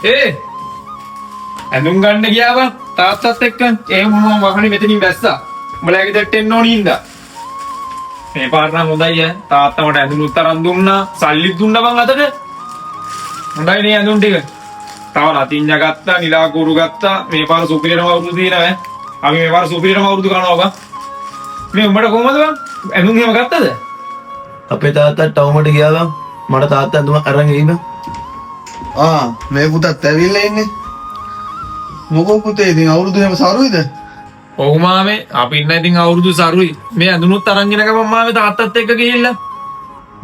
ඒ ඇඳුම් ගන්න ගියා බං තාත්තත් එක්ක. එහෙම මම වහනේ මෙතනින් බැස්සා. උඹලා ගෙදරට එන්න ඕනි හින්දා. මේ පාර නම් හොඳයි ඈ. තාත්තා මට ඇඳුම් තරම් දුන්නා, සල්ලිත් දුන්නා බං අතට. හොඳයි නේ ඇඳුම් ටික. තව ලතිඤ්ඤා ගත්තා, නිලා කූරු ගත්තා. මේ පාර සුපිරියටම අවුරුදු තියෙනවා ඈ. අපි මේ පාර සුපිරියටම අවුරුදු කනවා බං. මේ උඹට කොහමද බං? ඇඳුම් එහෙම ගත්තද? අපේ තාත්තා ටවුමට ගියා බං. මට තාත්තා ඇඳුමක් අරන් එයි බං. ආ මේ පුතත් ඇවිල්ලා ඉන්නේ. මොකෝ පුතේ ඉතින් අවුරුදු එහෙම සරුයිද? ඔව් මාමේ, අපි ඉන්න ඉතින් අවුරුදු සරුයි. මේ ඇඳුනුත් අරන් එන ගමන් මාමේ තාත්තත් එක්ක ගිහිල්ලා.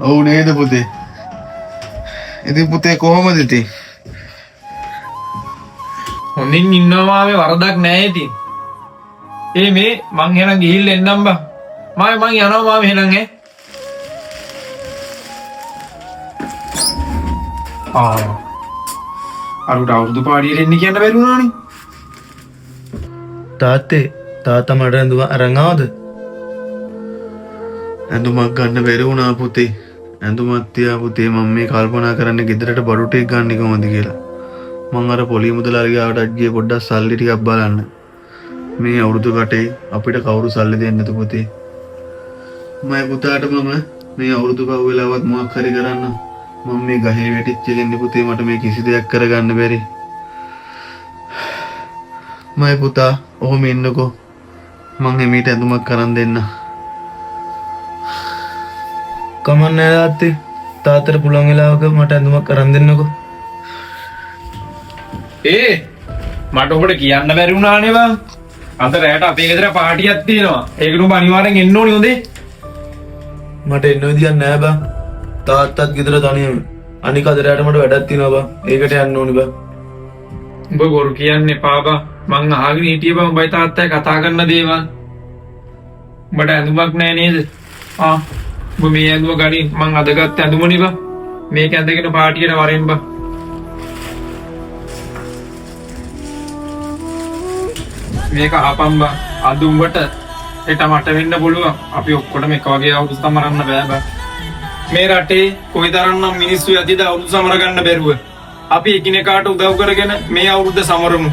ඔව් නේද පුතේ? ඉතින් පුතේ කොහොමද ඉතින්? හොඳින් ඉන්නවා මාමේ, වරදක් නෑ ඉතින්. ඒ මේ මං එහෙනම් ගිහිල්ලා එන්නම් බං. මාමේ මං යනවා මාමේ එහෙනම් ඈ. ආ. අරුට අවුරුදු පාඩියට එන්න කියන්න බැරි වුණානේ. තාත්තේ තාත්තා මට ඇඳුමක් අරන් ආවද? ඇඳුමක් ගන්න බැරි වුණා පුතේ. ඇඳුමක් තියා පුතේ මම මේ කල්පනා කරන්නේ ගෙදරට බඩු ටික ගන්න කොහොමද කියලා. මං අර පොලි මුදලාලි ගාවටත් ගියේ පොඩ්ඩක් සල්ලි ටිකක් බලන්න. මේ අවුරුදු කටේ අපිට කවුරු සල්ලි දෙන්නේ නැතු පුතේ. මගේ පුතාට මම මේ අවුරුදු පහ වෙලාවත් මොකක් හරි කරන්න. මම මේ ගහේ වැටිච්ච දෙන්නේ පුතේ, මට මේ කිසි දෙයක් කරගන්න බැරි. මගේ පුතා ඔහොම ඉන්නකෝ. මං හිමීට ඇඳුමක් අරන් දෙන්න. කමක් නෑ තාත්තේ. තාත්තට පුළුවන් වෙලාවක මට ඇඳුමක් අරන් දෙන්නකෝ. ඒ මට ඔබට කියන්න බැරි වුණානේ බං. අද රැයට අපේ ගෙදර පාටියක් තියෙනවා. ඒකට උඹ අනිවාර්යෙන් එන්න ඕනි හොඳේ. මට එන්න විදියක් නෑ බං. තාත්තත් ගෙදර තනියම. අනික අද රැයට මට වැඩක් තියෙනවා බං. ඒකට යන්න ඕනි බං. උඹ බොරු කියන්න එපා බං. මං අහගෙන හිටියේ බං උඹයි තාත්තයි කතා කරන දේවල්. උඹට ඇඳුමක් නෑ නේද? ආ උඹ මේ ඇඳුම ගනින්, මං අද ගත්ත ඇඳුමනේ බං. මේක ඇඳගෙන පාටියට වරෙන් බං. මේක අහපන් බං. අද උඹට හෙට මට වෙන්න පුළුවන්. අපි ඔක්කොටම එක වගේ අවුරුදු සමරන්න බෑ බං. මේ රටේ කොයිතරම්නම් මිනිස්සු ඇතිද අවුරුදු සමර ගන්න බැරුව. අපි එකිනෙකාට උදව් කරගෙන මේ අවුරුද්ද සමරමු.